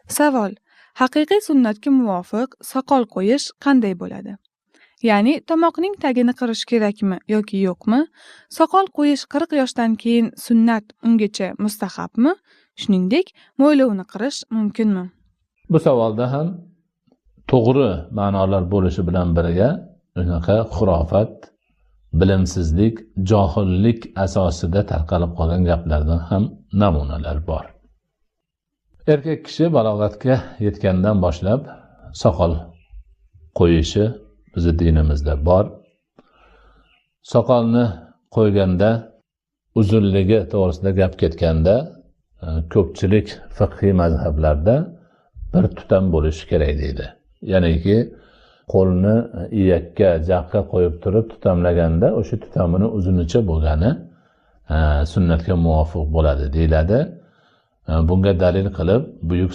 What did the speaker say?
Savol: haqiqiy sunnatga muvofiq soqol qo'yish qanday bo'ladi? Ya'ni tomoqning tagini qirish kerakmi yoki yo'qmi? Soqol qo'yish 40 yoshdan keyin sunnat, ungacha mustahabmi? Shuningdek, mo'ylovni qirish mumkinmi? Bu savolda ham to'g'ri ma'nolar bo'lishi bilan birga unaqa xurofat, bilimsizlik, johillik asosida tarqalib qolgan gaplardan ham namunalar bor. Erkak kishi balog'atga yetgandan boshlab soqol qo'yishi bizni dinimizda bor. Soqolni qo'yganda uzunligi to'g'risida gap ketganda ko'pchilik fiqhiy mazhablarda bir tutam bo'lishi kerak deydi. Ya'niki qo'lni iyakka, jaqqa qo'yib turib tutamlaganda o'sha tutamini uzunicha bo'lgani sunnatga muvofiq bo'ladi deyiladi. Bunga dalil qilib buyuk